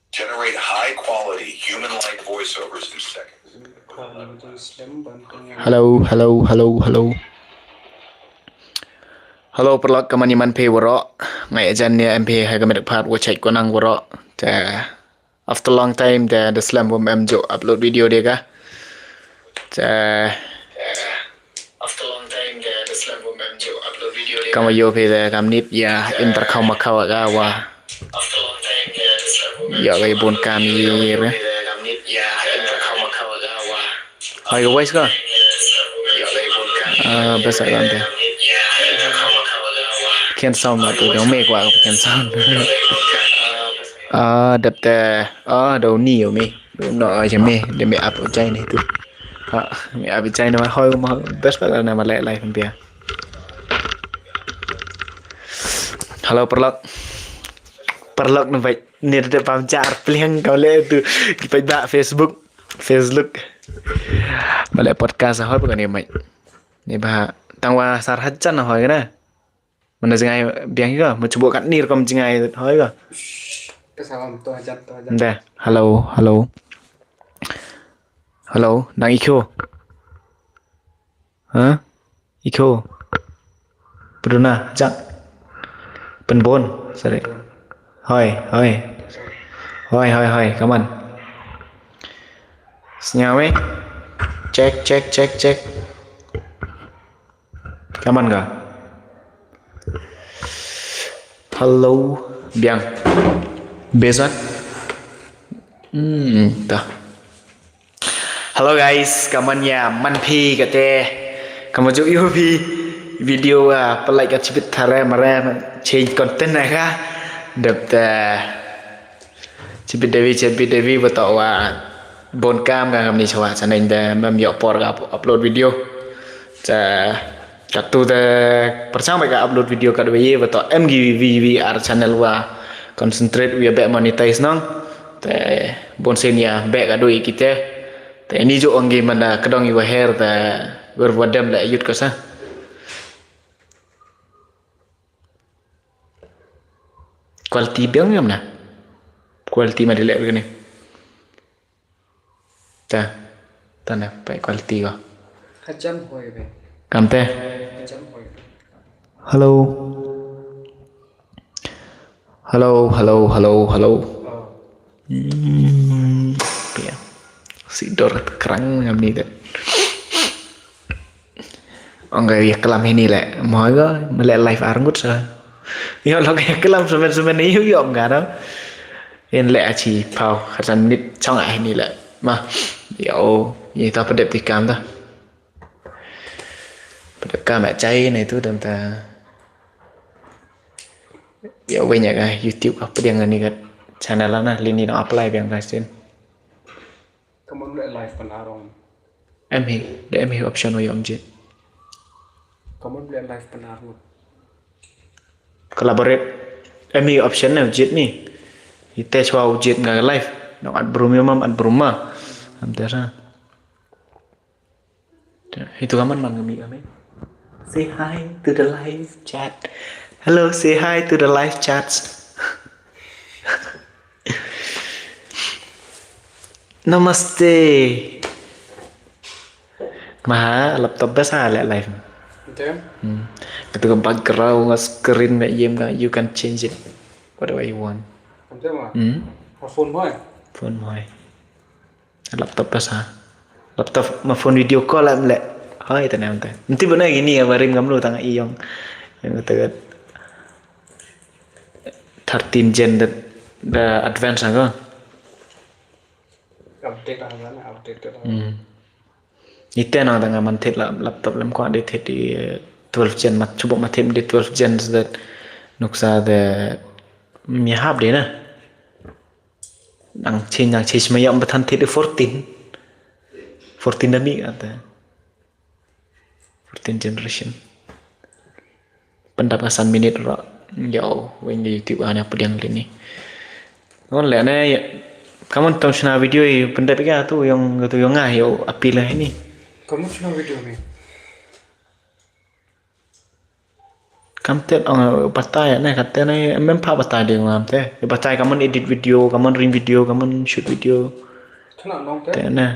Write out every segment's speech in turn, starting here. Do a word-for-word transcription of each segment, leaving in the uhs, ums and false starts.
Generate high quality human like voiceovers in seconds. Hello, hello, hello, hello. Hello, paralok, kaman ïa man phi waroh. Nga ïa jan ïa em phi ha ka met pat wa chait ko nang waroh. Te after long time te da slem bym em ju upload video de ka. Te after long time te da slem bym em ju upload video de ka. Kam wa ïoh phi te kam nit ïa im tar khaw ma khaw ka wa. Ïa ka bun kam ïa re. Hoi ka voice ka. Ah, best I want. Can sound ma tu dong me kwa can sound. Ah, dep te. Ah, do ni yo me. No, ah, je me, de me up jai ni tu. Ha, me up jai ni ma hoi ma best pa na ma le live pia. Hello, paralok. Paralok na bait. Ni da pam jar pliang kau le tu. Ki pait ba Facebook. Facebook. Ba le podcast hoi ba ni mai. Ni ba tang wa sar hajan hoi na. Mana jingai biang ka. Mu chubo kat ni rukom jingai hoi ka. Ka salam tu hajan, tu hajan. Nda. Hello, hello. Hello, nang ikho. Ha? Ikho. Bruna, jak. Pynbun, sorry. Hoi, hoi. Hoi, hoi, hoi, come on. Snyawi. Check, check, check, check. Come on ka. Hello, biang. Besat. Hmm, ta. Hello guys, kaman ïa man phi kate. Kaman ju ïoh phi video, ah, pynlait ka chibit thare mare change content na ka. Dep te chibit devi, chibit devi betok wa bun kam ka kamni chawa chaneng de mem ïoh por ka upload video. Cha Katu te pyrshang bad ka upload video katba ïa ba to M G V V R channel wa concentrate ïa bad monetize nang. Te bun sien ïa bad ka doi kite. Te ini ju ong gi mana kedong ïa ba her te wer wa dem la yut ka sa. Quality biang ïa mana. Quality ma dile begini. Ta, ta na, peit quality ko. Hajam hoi be. Kam te. Hajam hoi. Hello. Hello, hello, hello, hello. Oh. Hmm, pia. Si dor kerang ngam ni te. Ong ka ïa klam hini le, mo ga, me le live arngut sa. Ïa lo ka ïa klam semen semen ïa ïa ong ka no. Ïa le achi pau, katan mit chong ah hini le. Ma, ïa o, ïa ta pedep ti kam ta. Pedep kam ah chai ne tu dam ta. Ïa wei nya ka YouTube ka pediang ni ka channel na, lini no apply biang ka sin. Kaman le live pan arong. Em hi, da em hi option wa yom jit. Kaman le live pan arong. Collaborate. Em hi option ne jit ni. Ite chwa jit nga live. No at brum yom am at brum ma. Am te sa. Itu kaman man ngami kami. Say hi to the live chat. Hello, say hi to the live chat. Namaste. Maha laptop bas ha le live. Betul. Hmm. Kata ka background nga screen nga yem nga you can change it. Whatever you want. Betul mah. Hmm. Phone boy. Phone boy. Laptop bas ha. Laptop ma phone video call am le. Hai tane am te. Nanti bana gini ya barim gamlu tang iyong. Yang kata thirteen gen the, the advance ago. Update ah mana update ka. Hmm. Ite nang tang man thit la laptop lem ko de thit di twelve gen mat chubo mat thit di twelve gen that nuksa de mi hap de na. Nang change nang change ma yam batan thit fourteen. Fourteen da mi kata. Fourteen generation. Pendap ka san minit ro. Yo, weng di YouTube ana pediang lini. Ngon le ne kaman tong sna video i pendap ka tu yong tu yong ah yo apil lah ini. Kamu sna video ni. Am te ong batai ne, kata ne, mem pha batai ding am te. Batai ka mon edit video, ka mon ring video, ka mon shoot video. Te ne.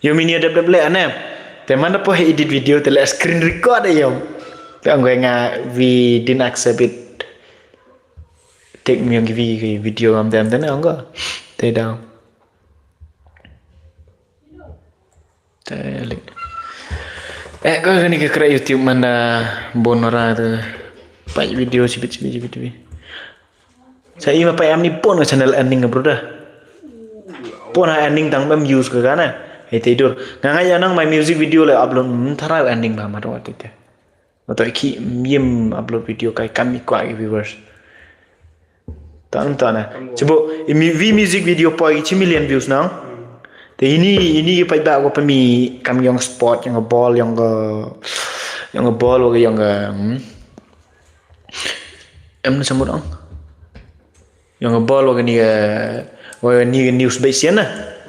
Yo mini dep dep le ne. Te man da po edit video te le screen record e yom. Te ong nga, we didn't accept it. Take me ong ki video am te am te ne ong ko. Te da. Te link. Eh, ko kani ka kra YouTube man da bon ra te. Pait video sibit sibit sibit sibit. Sa ima pait am ni bon ka channel ending ka brother. Bon ha ending tang mem use ka kana. Hei te dur. Nga nga ya nang my music video le upload, mm, thara ending ba ma to te te. Wato ki yim upload video kai kam i kwah ki viewers. Tang tang na. Sebo i mi vi music video poi ki chi million views nang. Te ini ini ki pait ba ko pa mi kam yong sport yong ball yong yong ball wa yong, hmm. Em na samut ong. Yong ball wa ni wa ni news ba sian na.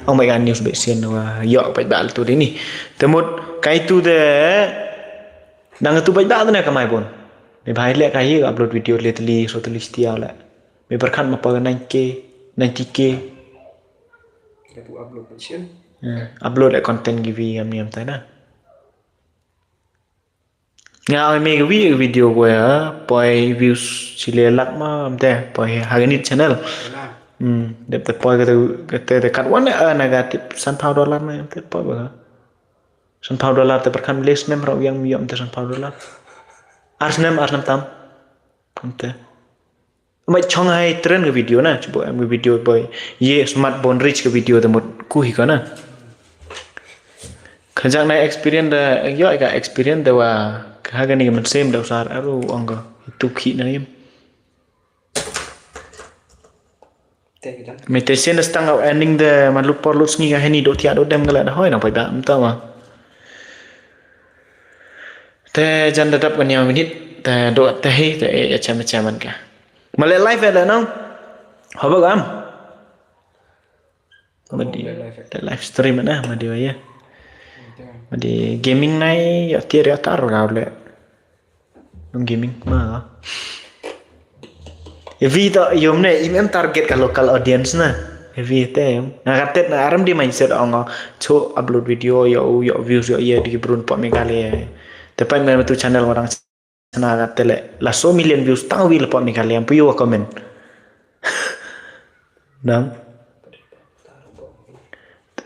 Ong ba news ba sian wa yo pait ba tu dini. Te mut kai tu de Nang tu bait ba tu ne kamai bon. Me bhai le ka hi upload video le tli so tli stia le. Me berkhat ma pa nine K, ninety K. Upload le content ki vi am niam tai na. Nga me ki vi video ko ya poi views sile lak ma am te poi ha ganit channel. Hmm, dep te poi ka te ka te kat wan na ga tip san pau dollar na te poi ba. San pau dollar te perkhan les nem rau yang miom te san pau dollar. Ars nem ars nem tam. Ante. Mai chong hai trend ka video na, chibo em ka video boy. Ye smart bon rich ka video te mut ku hi ko na. Khajak na experience da yo ka experience da wa ka ha ka ni man sem da usar aru ong ko tu khi na yim. Me te sien da stang au ending de ma lut por lut sngi ka heni do tiak do dem gala da hoi nang pai ba mta ma. Te jan da dap kan yang minit te do te hei te e cem cem ka. Ma le live le nang. Hoba gam. Madi te live stream na madi wa ya. Madi gaming nai ya tiar ya tar ga le. Gaming ma. Evi to yom ne im em target ka local audience na. Evi te yom. Nga katet na aram di mindset ong cho upload video yo yo views yo ye di brun po Meghalaya. Te pai me tu channel warang sana ka tele la so million views tang wi la po Meghalaya am pu yo comment. Nang.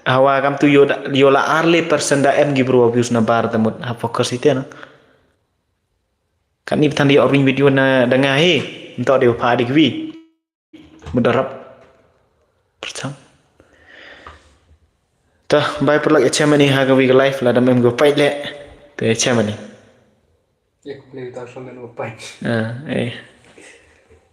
Hawa kam tu yo da yo la arle percent da em gi bro views na bar te mut ha focus ite na. Kan ni pthan di oring video na da nga he. Nto de pha di kwi. Mudarap. Perchang. Ta bai perlak ya chamani ha ka wi ka live la dam em go pait le. Te chamani. Ya ku play ta song no pait. Ah, eh.